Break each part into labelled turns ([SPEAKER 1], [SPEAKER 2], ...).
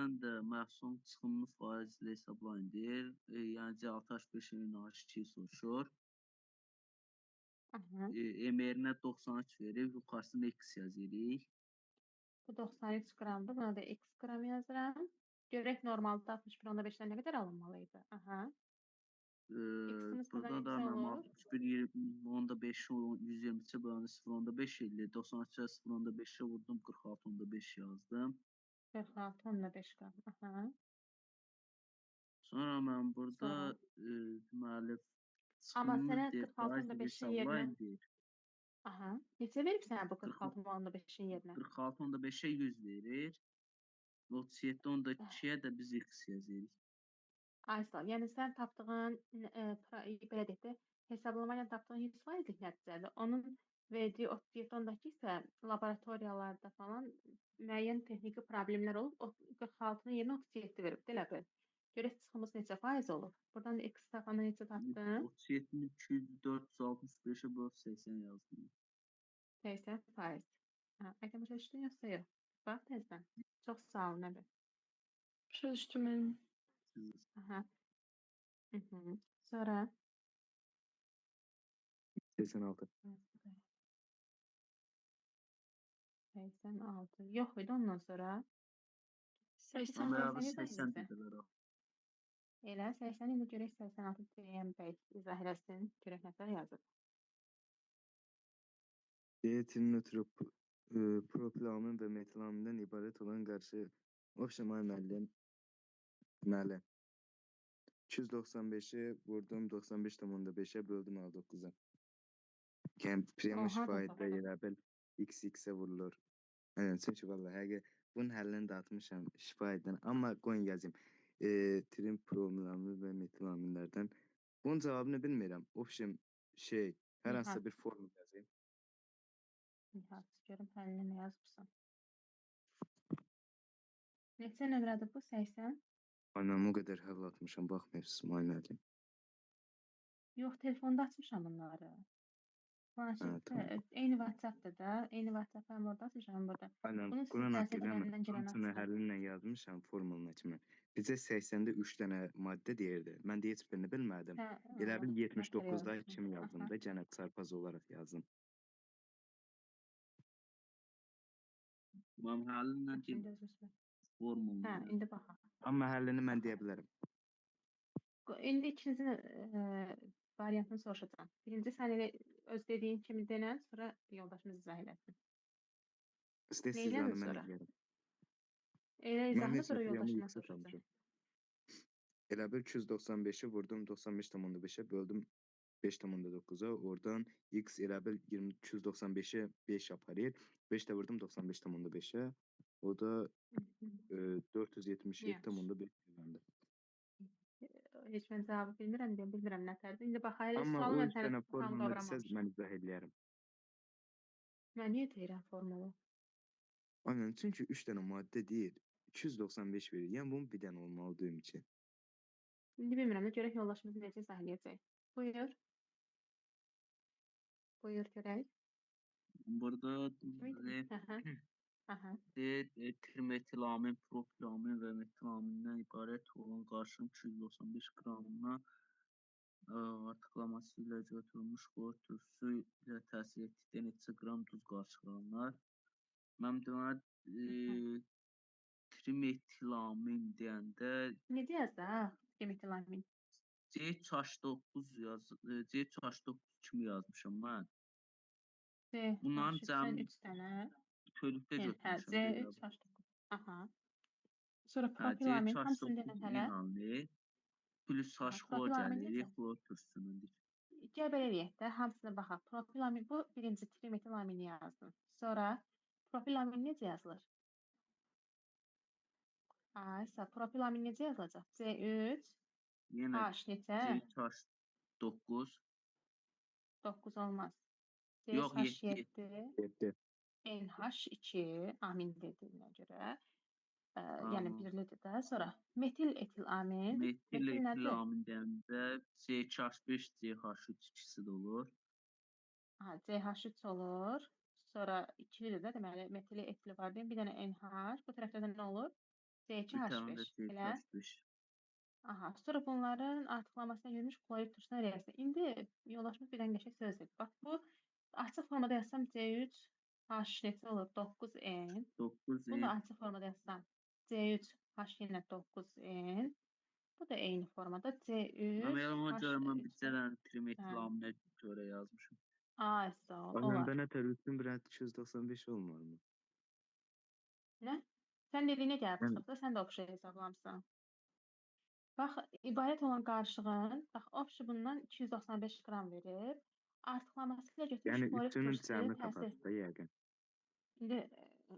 [SPEAKER 1] Bizdən də məhsulun çıxımını faizlə hesablayın deyir. Yəni C6H5 NH2 soruşur.
[SPEAKER 2] Aha.
[SPEAKER 1] MR-nə 93 verib, yuxarısını X yazırıq.
[SPEAKER 2] Bu 93 qramdır. Buna da X qram yazıram. Görək normalda 61,5-dən nə qədər alınmalı idi? Aha. X-imiz burada
[SPEAKER 1] Burada da
[SPEAKER 2] neçə olur?
[SPEAKER 1] 61,5-i 123-ə böləndə 0,5 eləyir. 93-ə 0,5-ə vurdum, 46,5 yazdım.
[SPEAKER 2] 46,5 qram. Aha.
[SPEAKER 1] Sonra mən burada
[SPEAKER 2] Sonra?
[SPEAKER 1] Deməli,
[SPEAKER 2] Amma
[SPEAKER 1] çıxımını
[SPEAKER 2] sənə
[SPEAKER 1] deyir, faizlə
[SPEAKER 2] 46,5-in yerinə
[SPEAKER 1] hesablayın deyir.
[SPEAKER 2] Aha. Neçə verib sənə bu 46,5-in yerinə?
[SPEAKER 1] 46,5-ə 100 verir. 37,2-yə də biz X yazırıq.
[SPEAKER 2] Ay sağ ol. Yəni sən tapdığın, belə deyək də, hesablama ilə tapdığın 100 faizlik nəticədir. Onun verdiyi 37,2 isə laboratoriyalarda falan müəyyən texniki problemlər olub, o 46-nın yerinə 37 verib, elə bil. Görək çıxımız neçə faiz olub? Buradan da X tapanda neçə tapdın?
[SPEAKER 1] 37-ni 200, 465-ə bölüb 80 yazdım.
[SPEAKER 2] 80 faiz. Ha, Ayten başa düşdün yoxsa yox? Bax təzədən. Çox sağ ol Nəbi.
[SPEAKER 3] Başa düşdüm mənim.
[SPEAKER 2] Aha. Mhm. Sonra
[SPEAKER 4] 86.
[SPEAKER 2] 86. Yox idi ondan sonra.
[SPEAKER 3] 80.
[SPEAKER 1] Amma abi
[SPEAKER 2] 80
[SPEAKER 1] 80
[SPEAKER 2] dedilər.
[SPEAKER 1] Dedilər.
[SPEAKER 2] Elə 80 indi görək 86 deyən bəy izah eləsin. Görək nətər yazıb.
[SPEAKER 4] Dietilnötrop, propilamin və metilamindən ibarət olan qarşı Ofşa may müəllim. Deməli, 295-i vurdum 95,5-ə böldüm 59-a. Yəni priyamı
[SPEAKER 2] Oha,
[SPEAKER 4] şifahidə elə bil x x-ə vurulur. Yəni, çünki vallahi həqiqə bunun həllini də atmışam şifahidən. Amma qoyun yazayım. Trim propilamin və metilaminlərdən. Bunun cavabını bilmirəm. Ofşem şey, hər hansısa
[SPEAKER 2] Nihat.
[SPEAKER 4] Bir formul yazayım.
[SPEAKER 2] Nihat, görüm həllini nə yazıbsan. Neçə nömrədir bu? 80?
[SPEAKER 4] Ay, mən o qədər həll atmışam, baxmayırsınız, may müəllim.
[SPEAKER 2] Yox, telefonda açmışam bunları. Planşetdə,
[SPEAKER 4] Tamam.
[SPEAKER 2] Eyni WhatsApp-da da, eyni WhatsApp həm orada açmışam, həm burada.
[SPEAKER 4] Aynen,
[SPEAKER 2] Bunu siz
[SPEAKER 4] Quran
[SPEAKER 2] dərsə
[SPEAKER 4] haqqı
[SPEAKER 2] də
[SPEAKER 4] eləmə.
[SPEAKER 2] məndən gələni
[SPEAKER 4] Hamısını
[SPEAKER 2] açıram.
[SPEAKER 4] həllinlə yazmışam, formuluna kimi. Bizə 80-də 3 dənə maddə deyirdi. Mən də heç birini bilmədim.
[SPEAKER 2] Hə,
[SPEAKER 4] Elə bil
[SPEAKER 2] nətər
[SPEAKER 4] 79-da
[SPEAKER 2] yazmışam.
[SPEAKER 4] kimi yazdım
[SPEAKER 2] Aha.
[SPEAKER 4] da, cənab çarpaz olaraq yazdım.
[SPEAKER 1] Mən həllinlə
[SPEAKER 2] Bax, indi özünüz bilin.
[SPEAKER 1] Formulunu.
[SPEAKER 2] Hə, indi baxaq.
[SPEAKER 4] Amma həllini mən deyə bilərəm.
[SPEAKER 2] İndi ikinci variantını soruşacağam. Birinci sən elə öz dediyin kimi denən, sonra yoldaşımız izah eləsin.
[SPEAKER 4] İstəsiniz
[SPEAKER 2] Neylədin
[SPEAKER 4] onu mən
[SPEAKER 2] sonra?
[SPEAKER 4] eləyərəm.
[SPEAKER 2] Elə
[SPEAKER 4] Mən
[SPEAKER 2] izahını
[SPEAKER 4] heç
[SPEAKER 2] sonra
[SPEAKER 4] nə priyamı
[SPEAKER 2] yoldaşından
[SPEAKER 4] X-ə
[SPEAKER 2] soruşacağam.
[SPEAKER 4] salmışam. Elə bil 295-i vurdum 95,5-ə böldüm 5,9-a. Oradan X elə bil 295-i 5 aparır. 5 də vurdum 95,5-ə. O da 477,5 eləndi.
[SPEAKER 2] Heç mən cavabı bilmirəm, deyim, bilmirəm nətərdir. İndi bax, elə
[SPEAKER 4] Amma
[SPEAKER 2] sualı
[SPEAKER 4] o
[SPEAKER 2] mən
[SPEAKER 4] üç
[SPEAKER 2] hələ
[SPEAKER 4] dənə
[SPEAKER 2] tam
[SPEAKER 4] formulunu desəz
[SPEAKER 2] qavramamışam.
[SPEAKER 4] mən izah eləyərəm.
[SPEAKER 2] Mən niyə deyirəm formulu?
[SPEAKER 4] Aynen, çünki 3 dənə maddə deyir. 295 verir. Yəni bunun bir dənə olmalıdır üçün.
[SPEAKER 2] İndi bilmirəm də görək yoldaşımız necə izah eləyəcək. Buyur. Buyur görək.
[SPEAKER 1] Burada
[SPEAKER 2] Buyur.
[SPEAKER 1] deməli,
[SPEAKER 2] Aha. Aha.
[SPEAKER 1] deyir, trimetilamin, propilamin və metilamindən ibarət olan qarışım 295 qramına artıqlaması ilə götürülmüş xlor turşusu ilə təsir etdikdə neçə qram duz qarışıqlanır? Mən deməli, trimetilamin deyəndə
[SPEAKER 2] Necə yazdı ha? Trimetilamin.
[SPEAKER 1] C3H9 yaz, C3H9 kimi yazmışam mən.
[SPEAKER 2] C
[SPEAKER 1] Bunların
[SPEAKER 2] H sən
[SPEAKER 1] cəmi
[SPEAKER 2] 3 dənə.
[SPEAKER 1] bütövlükdə
[SPEAKER 2] Yəni, hə,
[SPEAKER 1] götürmüşəm deyirəm.
[SPEAKER 2] C3H9. Aha. Sonra
[SPEAKER 1] Hə,
[SPEAKER 2] propilamin hamısını
[SPEAKER 1] C3H9
[SPEAKER 2] denən hələ.
[SPEAKER 1] inanır. Plus H
[SPEAKER 2] Aha,
[SPEAKER 1] xlor
[SPEAKER 2] propilamin
[SPEAKER 1] gəlir,
[SPEAKER 2] necə?
[SPEAKER 1] xlor turşusunun.
[SPEAKER 2] Gəl belə eləyək də, hamısına baxaq. Propilamin, bu birinci trimetilamini yazdım. Sonra propilamin necə yazılır? Aysa, propilamin necə yazılacaq? C3,
[SPEAKER 1] Yenə
[SPEAKER 2] H neçə?
[SPEAKER 1] C3H9.
[SPEAKER 2] 9 olmaz.
[SPEAKER 1] Yox,
[SPEAKER 2] C3H7,
[SPEAKER 1] 7.
[SPEAKER 4] 7.
[SPEAKER 2] NH2 amin dediyinə görə. Yəni
[SPEAKER 1] Aha.
[SPEAKER 2] birlidir də. Sonra metil etilamin.
[SPEAKER 1] Metil
[SPEAKER 2] Metil nədir?
[SPEAKER 1] etilamin deyəndə C2H5, CH3 ikisi də olur.
[SPEAKER 2] Aha, CH3 olur. Sonra ikilidir də, deməli metili etili var deyim. Bir dənə NH. Bu tərəfdə də nə olur?
[SPEAKER 1] Bir tane
[SPEAKER 2] C2H5.
[SPEAKER 1] də
[SPEAKER 2] Elə?
[SPEAKER 1] C2H5.
[SPEAKER 2] Aha, sonra bunların artıqlamasına girmiş xlorid turşusuna reaksiya. İndi yoldaşımız bir dənə qəşəng söz dedi. Bax, bu açıq formada yazsam C3 H neçə olur? 9N.
[SPEAKER 1] 9N.
[SPEAKER 2] Bunu da açıq formada yazsam C3 H yenə 9N. Bu da eyni formada C3
[SPEAKER 1] Amma elə ona görə mən bir
[SPEAKER 2] H3.
[SPEAKER 1] dənə trimetilaminə görə yazmışam.
[SPEAKER 2] Ay, sağ ol,
[SPEAKER 4] Ay,
[SPEAKER 2] olar.
[SPEAKER 4] mən nətər üçün bir 295 olmur mu?
[SPEAKER 2] Nə? Sən dediyinə gəlib
[SPEAKER 4] Mən-
[SPEAKER 2] çıxıb da, sən də opşu hesablamısan. Bax, ibarət olan qarışığın, bax, opşu bundan 295 qram verib. Artıqlaması ilə götürmüş
[SPEAKER 4] Yəni
[SPEAKER 2] xlorid
[SPEAKER 4] üçünün
[SPEAKER 2] turşusu
[SPEAKER 4] cəmi
[SPEAKER 2] təsir.
[SPEAKER 4] tapasız da yəqin.
[SPEAKER 2] İndi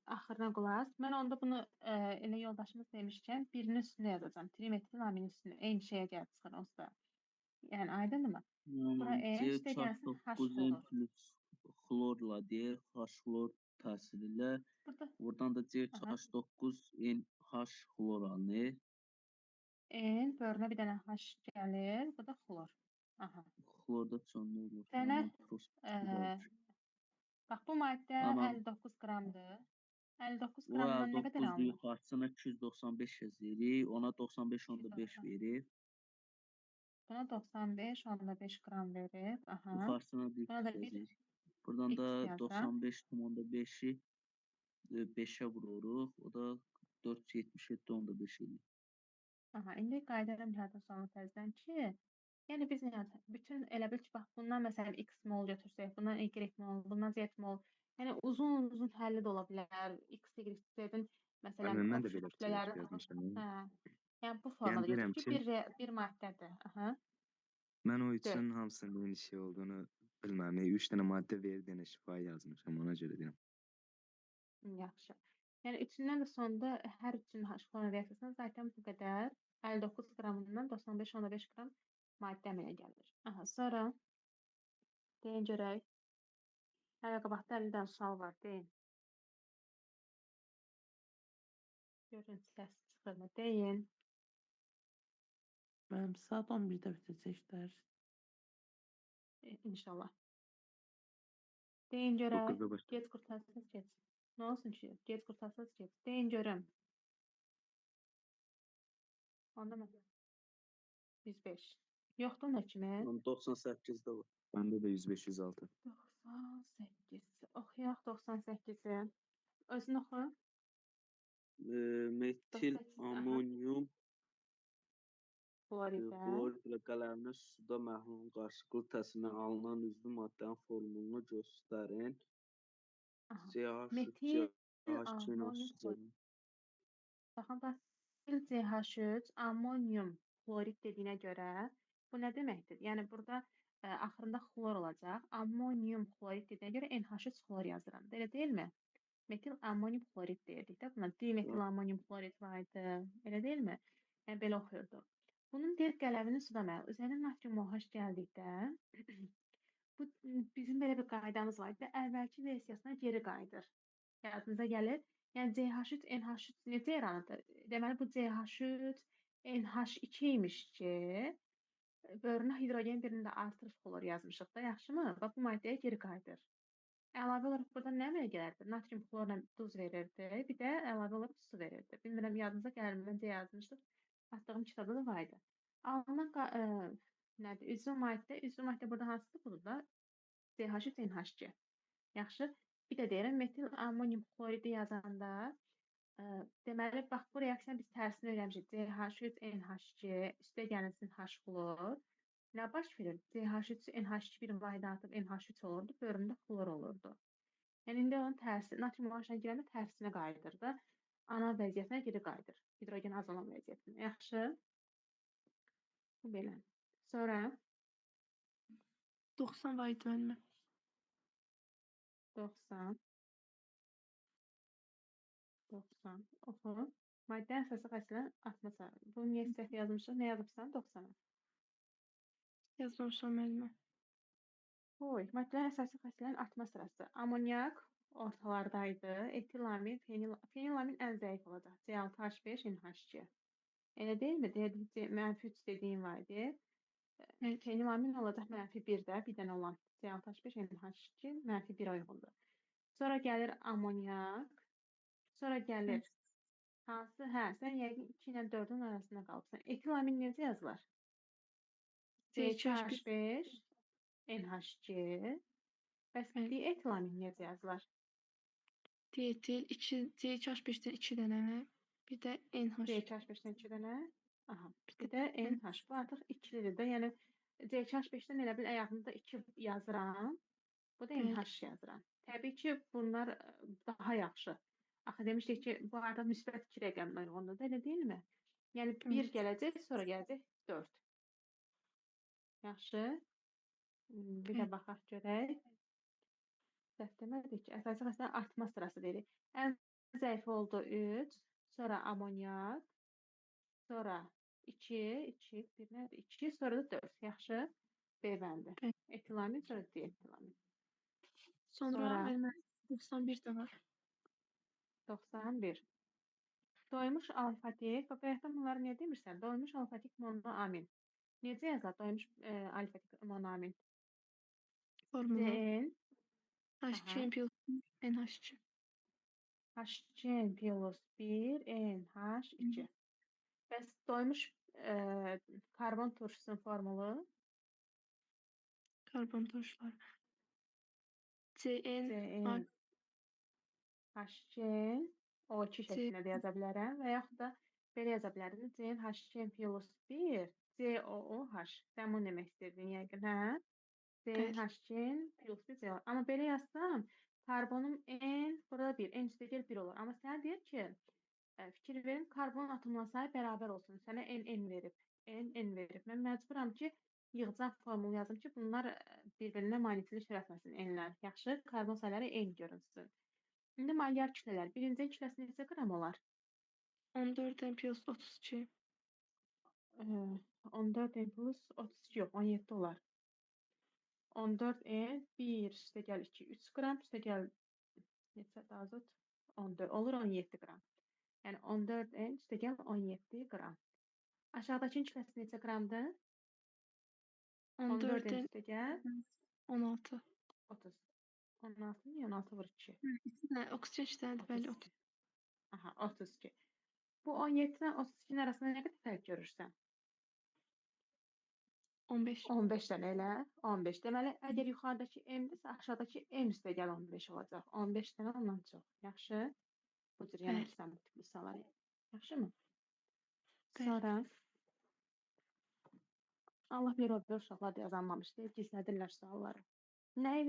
[SPEAKER 2] axırına qulaq as. Mən onda bunu elə yoldaşımız demişkən birinin üstünə yazacağam. Trimetilaminin üstünə. Eyni şeyə gəlib çıxır onsuz da. Yəni aydındırmı? Bura
[SPEAKER 1] Tamam,
[SPEAKER 2] N üstə gəlsin H
[SPEAKER 1] C3H9N
[SPEAKER 2] xlor.
[SPEAKER 1] plus xlorla deyir, H xlor təsiri ilə.
[SPEAKER 2] Burada
[SPEAKER 1] Buradan da C3H9N H xlor alınır.
[SPEAKER 2] N bölünə bir dənə H gəlir. Bu da xlor. Aha.
[SPEAKER 1] Xlor da sonlu olur.
[SPEAKER 2] Dənə,
[SPEAKER 1] Tamam, prost
[SPEAKER 2] bax bu maddə
[SPEAKER 1] Tamam.
[SPEAKER 2] 59 qramdır. 59
[SPEAKER 1] O
[SPEAKER 2] qramdan nə qədər
[SPEAKER 1] 59
[SPEAKER 2] alınır?
[SPEAKER 1] yuxarısına 295 yazırıq. Ona 95,5
[SPEAKER 2] 295.
[SPEAKER 1] verir.
[SPEAKER 2] Buna 95,5 qram verib. Aha.
[SPEAKER 1] Yuxarısına da
[SPEAKER 2] Buna da
[SPEAKER 1] x
[SPEAKER 2] bir
[SPEAKER 1] yazırıq. Buradan
[SPEAKER 2] X
[SPEAKER 1] da
[SPEAKER 2] yazaq.
[SPEAKER 1] 95,5-i 5-ə vururuq. O da 477,5 eləyir.
[SPEAKER 2] Aha, indi qayıdıram Nihatın sualına təzədən ki, yəni biz Nihat, bütün elə bil ki, bax bundan məsələn X mol götürsək, bundan Y mol, bundan Z mol, yəni uzun-uzun həlli də ola bilər. X, Y, Z-in məsələn
[SPEAKER 4] Aynen, mən də
[SPEAKER 2] opşu
[SPEAKER 4] belə
[SPEAKER 2] kütlələrini
[SPEAKER 4] fikirləşib
[SPEAKER 2] tapıb,
[SPEAKER 4] yazmışam.
[SPEAKER 2] hə, yəni bu formada
[SPEAKER 4] Yəni deyirəm
[SPEAKER 2] götür ki,
[SPEAKER 4] ki,
[SPEAKER 2] bir maddədir. Aha.
[SPEAKER 4] Mən o
[SPEAKER 2] Dörd.
[SPEAKER 4] üçün hamısının eyni şey olduğunu bilməm. 3 dənə maddə verdi, dənə şifahi yazmışam, ona görə deyirəm.
[SPEAKER 2] Yaxşı. Yəni üçündən də sonda hər üçün H xlor reaksiyasından zaten bu qədər 59 qramından 95,5 qram maddə əmələ gəlir. Aha, sonra deyin görək. Hələ qabaqda 50 dənə sual var, deyin. Görün səs çıxırmı? Deyin.
[SPEAKER 5] Mənim saat 11-də bitəcək dərs.
[SPEAKER 2] İnşallah. Deyin görək.
[SPEAKER 4] 9-da başlayır.
[SPEAKER 2] Gec qurtarsınız, gec. Nə olsun ki? Gec qurtarsınız, gec. Deyin görüm. Onda mən 105. Yoxdur onda kimi?
[SPEAKER 1] 98-də var.
[SPEAKER 4] Məndə də 105, 106.
[SPEAKER 2] 98. Oxuyaq 98-i. Özün oxu.
[SPEAKER 1] Metil
[SPEAKER 2] 98, aha.
[SPEAKER 1] amonyum
[SPEAKER 2] Xloridə.
[SPEAKER 1] xlorid ilə qələmli suda məhlulun qarşılıqlı təsirindən alınan üzvü maddənin formulunu göstərin.
[SPEAKER 2] Aha.
[SPEAKER 1] CH3
[SPEAKER 2] Metil
[SPEAKER 1] CH2
[SPEAKER 2] amonyum
[SPEAKER 1] NH3.
[SPEAKER 2] xlorid. Baxın, bax, CH3 amonyum xlorid dediyinə görə bu nə deməkdir? Yəni burada axırında xlor olacaq. Amonyum xlorid dediyinə görə NH3 xlor yazıram. Elə deyilmi? Metil amonyum xlorid deyirdik də buna. Dimetil amonyum xlorid var idi. Elə deyilmi? Yəni belə oxuyurduq. Bunun deyir qələvinin suda məhlulu. Üzərinə natrium OH gəldikdə bu bizim belə bir qaydamız var idi. Əvvəlki versiyasına geri qayıdır. Yadınıza gəlir? Yəni CH3 NH3 necə yaranırdı? Deməli bu CH3 NH2 imiş ki, börünə hidrogen birini də artırıb xlor yazmışıq da, yaxşımı? Bax bu maddəyə geri qayıdır. Əlavə olaraq burada nə əmələ gələrdi? Natrium xlorla duz verirdi, bir də əlavə olaraq su verirdi. Bilmirəm yadınıza gəlirmi? Məncə yazmışdıq. Atdığım kitabda da var idi. Alınan nədir? Üzvü maddə, üzvü maddə burada hansıdır? Budur da CH3 NH2. Yaxşı. Bir də deyirəm, metil amonyum xloridi yazanda, deməli, bax bu reaksiyanı biz tərsini öyrənmişik. CH3 NH2 üstə gəlinsin H xlor. Nə baş verir? CH3 NH2 bir vahid artıb NH3 olurdu, bölümdə xlor olurdu. Yəni indi onun tərsi, natrium OH-la girəndə tərsinə qayıdır da, ana vəziyyətinə geri qayıdır. Hidrogen az olan vəziyyətinə. Yaxşı. Bu belə. Sonra
[SPEAKER 3] 90 var idi mənim.
[SPEAKER 2] 90. 90. Oxu. Maddənin əsası xəstələr artması. Bunu niyə səhv yazmışıq? Nə yazıbsan? 90-a.
[SPEAKER 3] Yazmamışam müəllimə.
[SPEAKER 2] Qoy. Maddələrin əsası xəstələrin artma sırası. Amonyak ortalardaydı. Etilamin, fenilamin ən zəif olacaq. C6H5, NH2. Elə deyilmi? Deyirdik, mənfi 3 dediyim var idi.
[SPEAKER 3] Evet.
[SPEAKER 2] Fenilamin olacaq mənfi 1-də, bir dənə olan. C6H5, NH2 mənfi 1-ə uyğundur. Sonra gəlir amonyak. Sonra gəlir
[SPEAKER 3] Evet.
[SPEAKER 2] Hansı? Hə, sən yəqin 2 ilə 4-ün arasında qalıbsan. Etilamin necə yazılır?
[SPEAKER 3] C2H5.
[SPEAKER 2] C2H5, NH2. Bəs
[SPEAKER 3] Bəli.
[SPEAKER 2] dietilamin necə yazılır?
[SPEAKER 3] Dietil 2 C2H5-dən 2 dənə, bir də NH.
[SPEAKER 2] C2H5-dən 2 dənə. Aha.
[SPEAKER 3] Bir
[SPEAKER 2] Bir
[SPEAKER 3] də
[SPEAKER 2] də NH. Bu artıq ikilidir də. Yəni C2H5-dən elə bil ayağında 2 yazıram. Bu da
[SPEAKER 3] Bəli.
[SPEAKER 2] NH yazıram. Təbii ki, bunlar daha yaxşı. Axı demişdik ki, bu artıq müsbət 2 rəqəminə uyğundur da, elə deyilmi? Yəni 1
[SPEAKER 3] Evet.
[SPEAKER 2] gələcək, sonra gələcək 4. Yaxşı. Bir də
[SPEAKER 3] Bəli.
[SPEAKER 2] baxaq görək. Səhv demədik ki, əsas əslində artma sırası deyirik. Ən zəif oldu 3, sonra amonyak, sonra 2, 2, 1 nədir? 2, sonra da 4. Yaxşı. B bəndi.
[SPEAKER 3] Bəli.
[SPEAKER 2] Etilamin, sonra dietilamin.
[SPEAKER 3] Sonra
[SPEAKER 2] Sonra
[SPEAKER 3] müəllimə 91 də var.
[SPEAKER 2] 91. Doymuş alfatik. Bax, bayaqdan bunları niyə demirsən? Doymuş alfatik monoamin. Necə yazılır doymuş alfatik monoamin?
[SPEAKER 3] Formulu.
[SPEAKER 2] CN, aha,
[SPEAKER 3] H2N plus NH2.
[SPEAKER 2] HCN plus 1, NH2. Bəs doymuş karbon turşusunun formulu
[SPEAKER 3] Karbon turşuları. CN
[SPEAKER 2] CN HCN O2
[SPEAKER 3] C
[SPEAKER 2] şəklində də yaza bilərəm və yaxud da belə yaza bilərdim. CN HCN plus 1 COOH. Sən bunu demək istəyirdin yəqin, hə? CN
[SPEAKER 3] Bəli.
[SPEAKER 2] HCN plus 1 CO. Amma belə yazsam, karbonum N, burada 1, N üstəgəl 1 olur. Amma sənə deyir ki, fikir verin, karbon atomuna sayı bərabər olsun. Sənə N, N verib. N, N verib. Mən məcburam ki, yığcaq formulu yazım ki, bunlar bir-birinə maneçilik törətməsin N-lər. Yaxşı, karbon sayları eyni görünsün. İndi molyar kütlələr. Birinci kütləsi neçə qram olar?
[SPEAKER 3] 14 N plus 32.
[SPEAKER 2] 14 N plus 32 yox, 17 olar. 14 N 1 üstəgəl 2, 3 qram üstəgəl neçə azot? 14 olur 17 qram. Yəni 14 N üstəgəl 17 qram. Aşağıdakının kütləsi neçə qramdır? 14
[SPEAKER 3] 14
[SPEAKER 2] N
[SPEAKER 3] N
[SPEAKER 2] üstəgəl
[SPEAKER 3] 16.
[SPEAKER 2] 30. 16 niyə 16 vur 2?
[SPEAKER 3] İki dənə oksigen 2 dənədir, bəli,
[SPEAKER 2] 32. Aha, 32. Bu 17 ilə 32-nin arasında nə qədər fərq görürsən?
[SPEAKER 3] 15.
[SPEAKER 2] 15 dənə elə. 15. Deməli, əgər yuxarıdakı M-dirsə, aşağıdakı M üstəgəl 15 olacaq. 15 dənə ondan çox. Yaxşı? Bu cür
[SPEAKER 3] Bəli.
[SPEAKER 2] yanaşırsan bu tipli suallara. Yaxşımı?
[SPEAKER 3] Bəli.
[SPEAKER 2] Sonra Allah bilir, o bir uşaqlar da yazanmamış deyir, gizlədirlər sualları. Nəyi